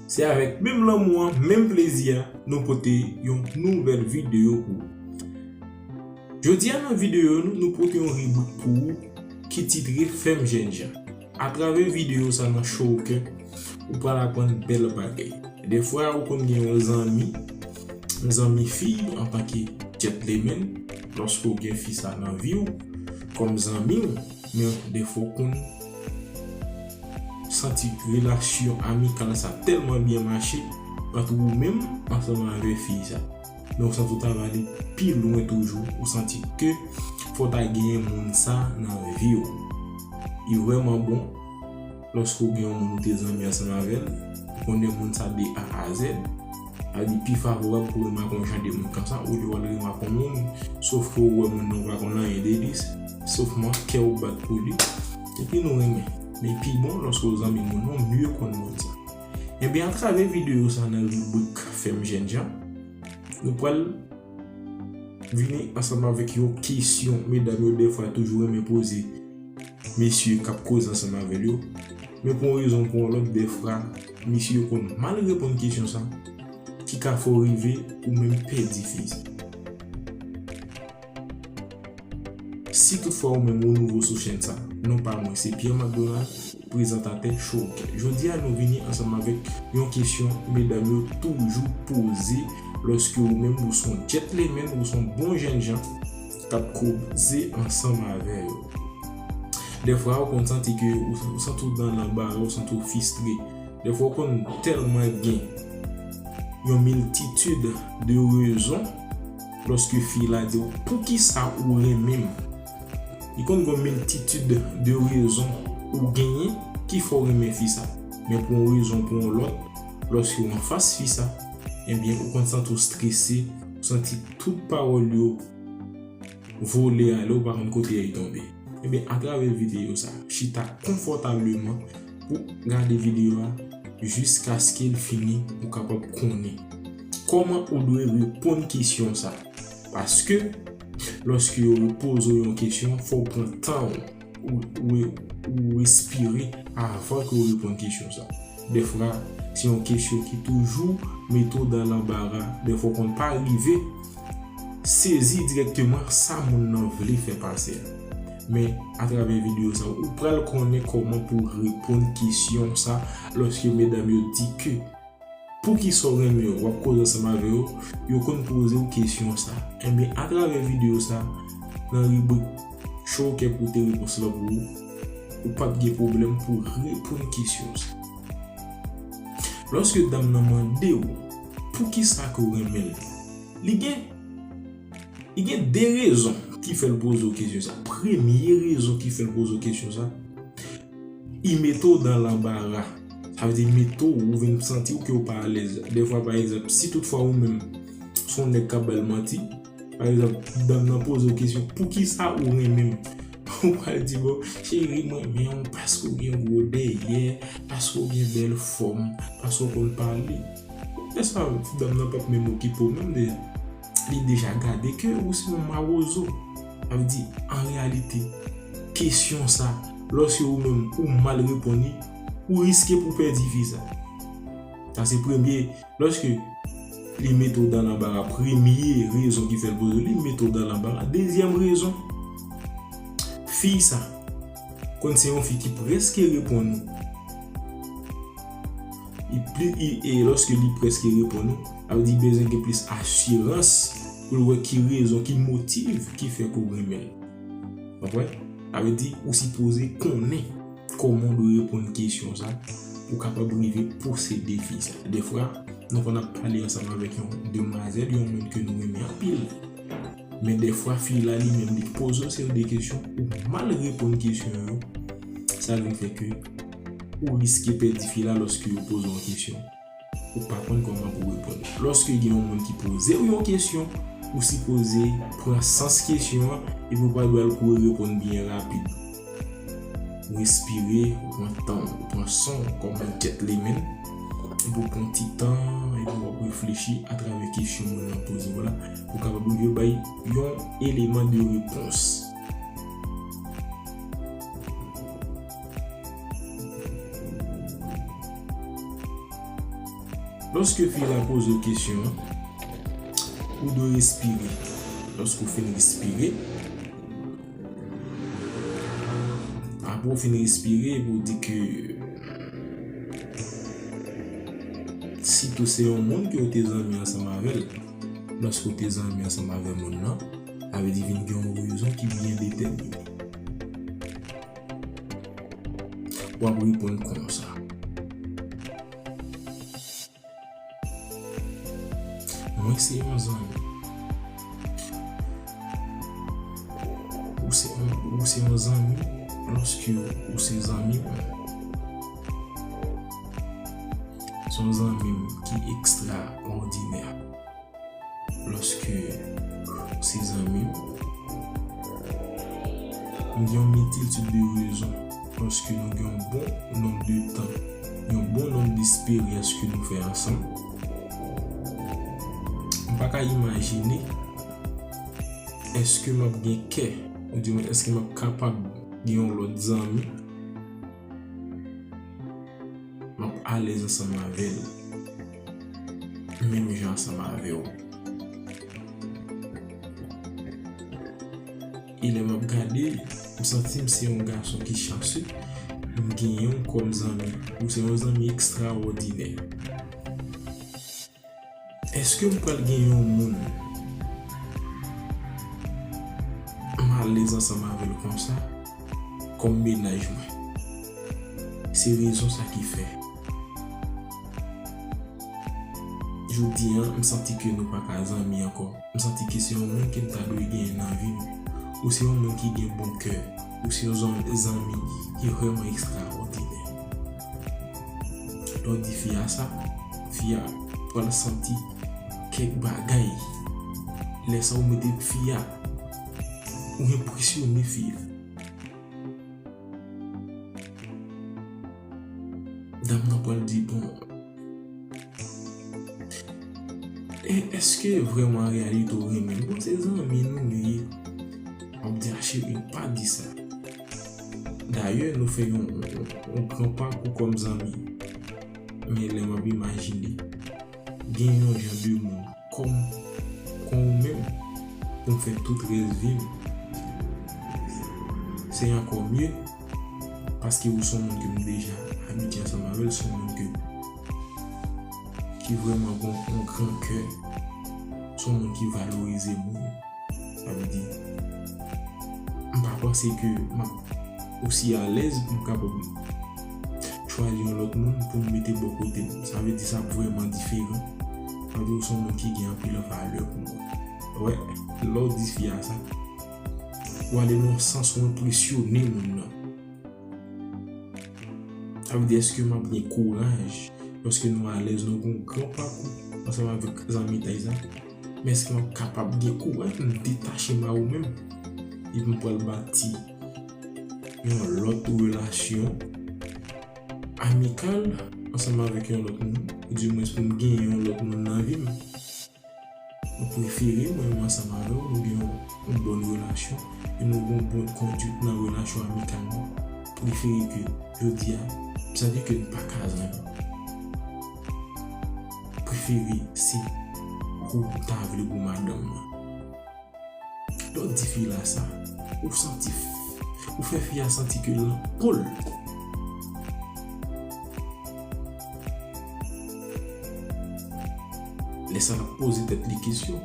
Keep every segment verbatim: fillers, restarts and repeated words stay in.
Se avèk menm lanmou an, menm plezi a, nou pote yon nouvèl videyo pou ou. Jodi a nan videyo nou, nou pote yon ribrik pou ou ki titre Fè m jènjan. Atravè videyo sa nan Chowkè, ou pral aprann bèl bagay. Defwa ou konn gen yon zanmi, yon zanmi fi antanke gentleman, lòske w gen fi sa nan vi w kòm zanmi w, men defwa ou konn santi relasyon amikal sa tèlman byen mache ant ou menm ansanm avè fi sa. Men ou santi w ta va ale pi lwen toujou, ou santi ke fò w ta genyen moun sa nan vi w. Li vrèman bon lòske w gen yon moun ou te zanmi ansanm avè l, ou konnen moun sa de A a Z, sa vle di pi favorab pou w renmen ak yon jan de moun konsa, olye w al renmen ak yon moun, sof ke w wè moun nan ou pa konn anyen de li, sofman kè w bat pou li, epi nou renmen. Men pi bon lòske w zanmi moun nan, w mye konn moun sa. Ebyen, atravè videyo sa nan ribrik Fè m jènjan, nou pral vini ansanm avèk yon kesyon medam yo defwa toujou renmen poze mesye k ap koze ansanm avè l yo. Men pou yon rezon pou yon lòt, defwa mesye yo konn mal reponn kesyon sa, ki ka fè w rive ou menm pèdi fi sa. Si toutfwa ou menm ou nouvo sou chèn sa, non pa mwen se Pierre McDonald, prezantatè Chowkè. Jodi a nou vini ansanm avèk yon kesyon medam yo toujou poze lòske ou menm ou se yon gentleman, ou se yon bon jènjan k ap koze ansanm avè yo. Defwa ou konn santi ke ou, ou santi w nan lanbara, ou santi w fistre. Defwa ou konn tèlman gen yon miltitid de rezon lòske fi la di w poukisa ou renmen m. Li konn gen yon miltitid de rezon ou genyen ki fè w renmen fi sa. Men pou yon rezon pou yon lòt, lòske w anfas fi sa, ebyen ou konn santi w strese, ou santi tout pawòl yo vole ale, ou pa konn kote y tonbe. Ebyen, atravè videyo sa, chita konfòtableman pou gade videyo a jiskaske l fini pou w kapab konnen kòman ou dwe reponn kesyon sa. Paske, lòske yo poze w yon kesyon, fò w pran tan w, ou, ou, ou respire avan ke w reponn kesyon sa. Defwa, se yon kesyon ki toujou mete w dan lanbara. Defwa, w konn pa rive sezi dirèkteman sa moun nan vle fè pase a. Men, atravè videyo sa, ou pral konnen kòman pou w reponn kesyon sa lòske medam yo di ke poukisa w renmen yo, w ap koze ansanm avè yo, yo konn poze w kesyon sa. Ebyen, atravè videyo sa, nan ribrik Chowkè pote repons la pou ou, ou p ap gen pwoblèm pou w reponn kesyon sa. Lòske dam nan mande w poukisa ke w renmen l, li gen, li gen de rezon ki fè l poze w kesyon sa. Premye rezon ki fè l poze w kesyon sa, li mete w dan lanbara. Sa vle di mete w, ou vin santi w ke w pa alèz. Defwa, pa egzanp, si toutfwa ou menm se yon nèg k ap ba l manti, pa egzanp, dam nan poze w kesyon, poukisa ou renmen m? Ou pral di, bon, cheri, m renmen w paske w gen gwo dèyè, paske w gen bèl fòm, paske w konn pale. Lè sa, dam nan p ap menm okipe w menm deja. Li deja gade ke ou se yon mawozo. Sa vle di, an reyalite, kesyon sa, lòske ou menm ou mal reponn li, ou riske pou pèdi fi sa. Sa se premye, lòske li mete w dan lanbara, premye rezon ki fè l poze w, li mete w dan lanbara. Dezyèm rezon, fi sa konn se yon fi ki prèske reponn ou. Li pli, li, e lòske li prèske reponn ou, sa vle di bezwen gen plis asirans pou l wè ki rezon, ki motiv ki fè ke w renmen l. Konprann? Sa vle di ou sipoze konnen kòman w dwe reponn kesyon sa pou w kapab rive posede fi sa. Defwa, nou konn ap pale ansanm avèk yon demwazèl, yon moun ke nou renmen anpil. Men defwa, fi la li menm li poze w seri de kesyon, ou mal reponn kesyon yo. Sa vin fè ke ou riske pèdi fi la lòske yo poze w yon kesyon, ou pa konn kòman pou w reponn. Lòske gen yon moun ki poze w yon kesyon, ou sipoze pran sans kesyon an epi ou pa dwe al kouri reponn byen rapid. Ou respire, ou pran tan w, ou pran san w kòm yon gentleman, epi ou pran ti tan, epi w ap reflechi atravè kesyon moun nan poze w la, pou w kapab rive bay yon eleman de repons. Lòske fi la poze w kesyon an, ou dwe respire. Lòske w fin respire, apre w fin respire, epi w di ke sitou se yon moun ke w te zanmi ansanm avè l, lòske w te zanmi ansanm avè moun nan, sa vle di vin gen yon rezon ki byen detèmine. W ap reponn konsa. Mwen se yon zanmi. Ou se yon, ou se yon zanmi lòske ou se zanmi mwen. Se yon zanmi m ki ekstraòdinè. Lòske ou se zanmi m, m gen yon miltitid de rezon. Lòske nou gen yon bon nonb de tan, yon bon nonb de esperyans ke nou fè ansanm, m pa ka imajine èske m ap gen kè, oudimwen èske m ap kapab gen yon lòt zanmi m ap alèz ansanm avè l, menm jan ansanm avè w. E lè m ap gade, m santi m se yon gason ki chanse, m genyen w kòm zanmi. Ou se yon zanmi ekstraòdinè. Èske m pral gen yon moun m alèz ansanm avè l konsa kòm mennaj mwen? Se rezon sa ki fè jodi a, m santi ke nou pa ka zanmi ankò. M santi ke se yon moun ke m ta dwe genyen nan vi m. Ou se yon moun ki gen bon kè. Ou se yon zan-, zanmi ki vrèman ekstraòdinè. Lè w di fi a sa, fi a pral santi kèk bagay. Lè sa ou mete fi a, ou enpresyone fi a. Dam nan pral di, bon, e, èske vrèman an reyalite w renmen l? Bon, se zanmi nou nou ye. M ap di, a cheri, pa di sa. Dayè, nou fè yon, yon, yon gran pakou kòm zanmi. Men lè m ap imajine, gen yon jan de moun kòm, kòm ou menm, pou m fè tout rès vi m. Se ankò mye, paske ou se yon moun ke m deja abitye ansanm avè l, se yon moun ke, ki vrèman gon yon gran kè, se yon moun ki valorize moun. Sa vle di, m pa panse ke m ap osi alèz pou m kapab chwazi yon lòt moun pou m mete bò kote m. Sa vle di sa ap vrèman diferan. Sa vle di ou se yon moun ki gen anpil valè pou mwen. Wè, lè w di fi a sa, ou ale nan yon sans ou enpresyone moun nan. Sa vle di, èske m ap gen kouraj lòske nou alèz, nou gen yon gran pakou ansanm avèk zanmitay sa? Men èske m ap kapab gen kouraj pou m detache m a ou menm? Epi m pral bati yon lòt relasyon amikal ansanm avèk yon lòt moun, oudimwens pou m genyen yon lòt moun nan vi m. M prefere mwen menm ansanm avè w, nou gen yon, yon bòn relasyon e nou gen yon bòn konduit nan relasyon amikal nou. Prefere ke jodi a, m santi ke n pa ka zanmi. Prefere se ou ta vle pou madanm mwen. Lè w di fi la sa, ou santi, ou fè fi a santi ke l nan po l. Lè sa l ap poze tèt li kesyon,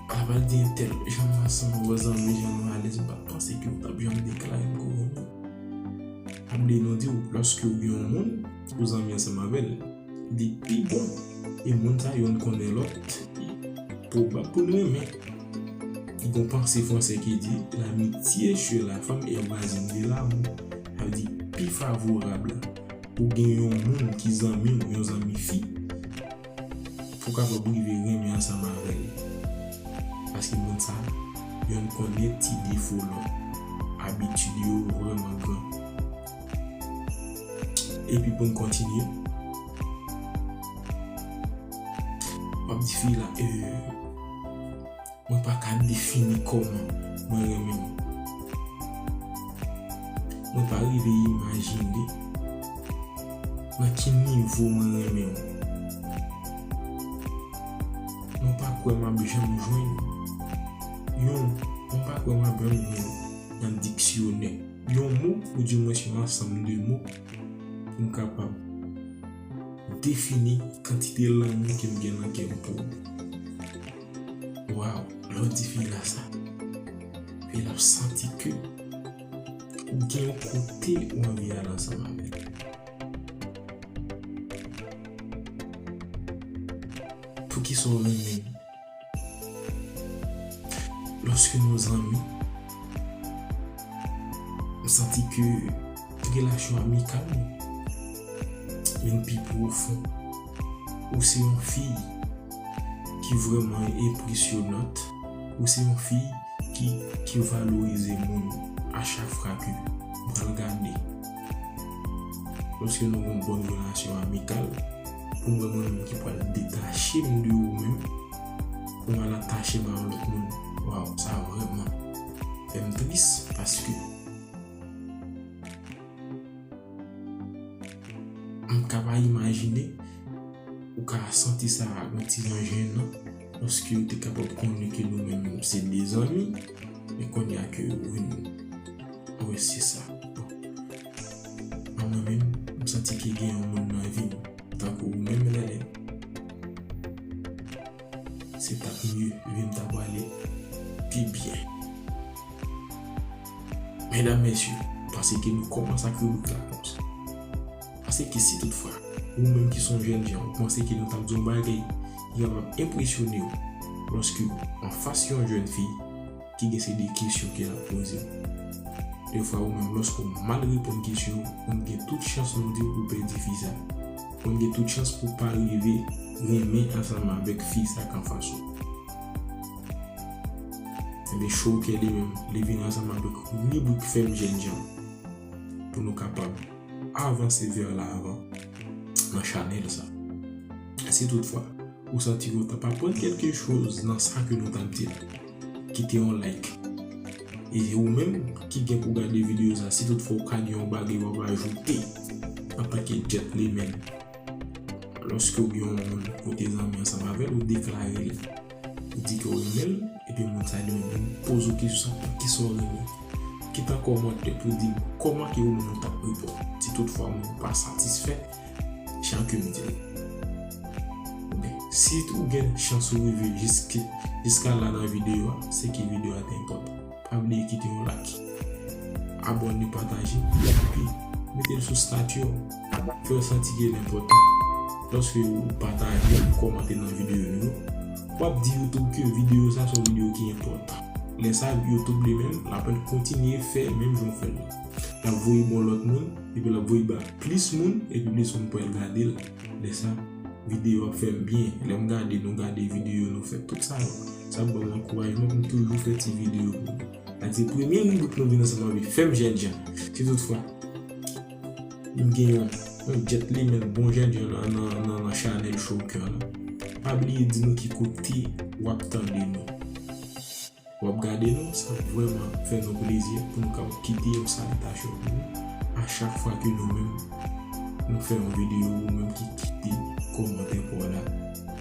a pral di entèl, jan nou ansanm, wè zanmi, jan nou alèz, m pa t panse ke w t ap janm deklare m ke w renmen m. Pa bliye nou di w, lòske w gen yon moun, ou zanmi ansanm avè l, li pi bon. E moun sa yo, youn konnen lòt, li pwobab pou l renmen. Gen yon panse fransè ki di, l'amitié chez la femme est voisine de l'amour. Sa vle di, pi favorab la pou gen yon moun ki zanmi w, yon zanmi fi, pou w kapab rive renmen ansanm avè l. Paske moun sa, youn konnen ti defo lòt. Abitid yo vrèman gran. Epi pou n kontinye, m ap di fi la, e, mwen pa ka defini kòman mwen renmen w. Mwen pa rive imajine Nan ki nivo mwen renmen w? Mwen pa kwè m ap janm jwenn yon, mwen pa kwè m ap janm jwenn nan diksyonè yon mo, oudimwens yon ansanm de mo, pou m kapab defini kantite lanmou ke m gen nan kè m pou ou. Waw, lè w di fi la sa, fi la ap santi ke ou gen yon kote ou anvi al ansanm avè l. Poukisa w renmen m? Lòske nou zanmi, m santi ke relasyon amikal nou vin pi pwofon. Ou se yon fi ki vrèman enpresyonant. Ou se yon fi ki, ki valorize moun a chak fwa ke m pral gade. Lòske nou gen yon bòn relasyon amikal, pou mwen, mwen menm ki pral detache m de ou menm, pou m al atache m a yon lòt moun, waw, sa vrèman fè m tris, paske m ka pa imajine ou ka santi sa yon ti jan jenan, paske ou te kapab konnen ke nou menm se de zanmi, men kounye a ke ou vin, ou vin se sa. Bon. Mwen menm, m santi ke gen yon moun nan vi m, tankou ou menm, Lèlè. Se t ap mye, vi m ta prale pi byen. Medam, mesye, panse ke nou kòmanse ak ribrik la konsa. Paske si toutfwa, ou menm ki se yon jènjan, ou panse ke nou t ap di yon bagay ki kapab enpresyone w, lòske w anfas yon jèn fi ki gen se de kesyon ke l ap poze w. Defwa ou menm, lòske w mal reponn kesyon yo, ou gen tout chans nou di w ou pèdi fi sa. Ou gen tout chans pou w pa rive renmen ansanm avèk fi sa k anfas ou. Ebyen, Show Kè li menm, li vin ansanm avèk ribrik Fè m Jènjan pou nou kapab avanse vè lavan nan chanèl sa. Si toutfwa ou santi ke w t ap aprann kèlke choz nan sa ke nou t ap di la, kite yon like. E ou menm ki gen pou gade videyo sa, si toutfwa ou ka gen yon bagay w ap ajoute antanke gentleman, lòske w gen yon moun kote zanmi ansanm avè l, ou deklare l, ou di ke w renmen l, epi moun sa li menm vin poze w kesyon sa, poukisa w renmen l? Kite an kòmantè pou w di m kòman ke ou menm ou t ap reponn si toutfwa moun pa satisfè jan ke m di l. Ebyen, si ou gen chans ou rive jiske, jiska la nan videyo a, se ke videyo a te enpòtan. Pa bliye kite yon like, abòne, pataje, epi mete l sou stati w. Fè yo santi ke l enpòtan. Lòske ou pataje, ou kòmante nan videyo nou yo, w ap di YouTube ke videyo sa se yon videyo ki enpòtan. Lè sa, YouTube li menm, l ap kontinye fè menm jan w fè l la. L ap voye ba yon lòt moun, epi l ap voye ba plis moun, epi plis moun pral gade l. Lè sa, videyo ap fè m byen. Lè m gade, nou gade videyo, nou fè tout sa yo, sa ap ban m ankourajman pou m toujou fè ti videyo pou nou. Sa di premye ribrik nou vin ansanm avèk Fè m Jènjan. Si toutfwa m gen yon, yon gentleman bon jènjan nan, nan, nan, nan chanèl Show Kè la, pa bliye di nou ki kote w ap tande nou. W ap gade nou, sa ap vrèman fè nou plezi pou nou kapab kite yon salitasyon pou ou a chak fwa ke nou menm nou fè yon videyo, ou menm ki kite kòmantè pa w la,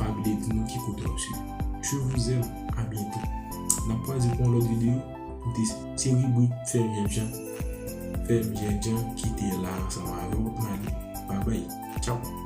pa bliye di nou ki kote w ap swiv. Je vous aime, à bientôt. N ap kwaze pou yon lòt videyo. Se ribrik Fè m Jènjan. Fè m Jènjan kite la ansanm avè w. N ale. Babay. Tchaw.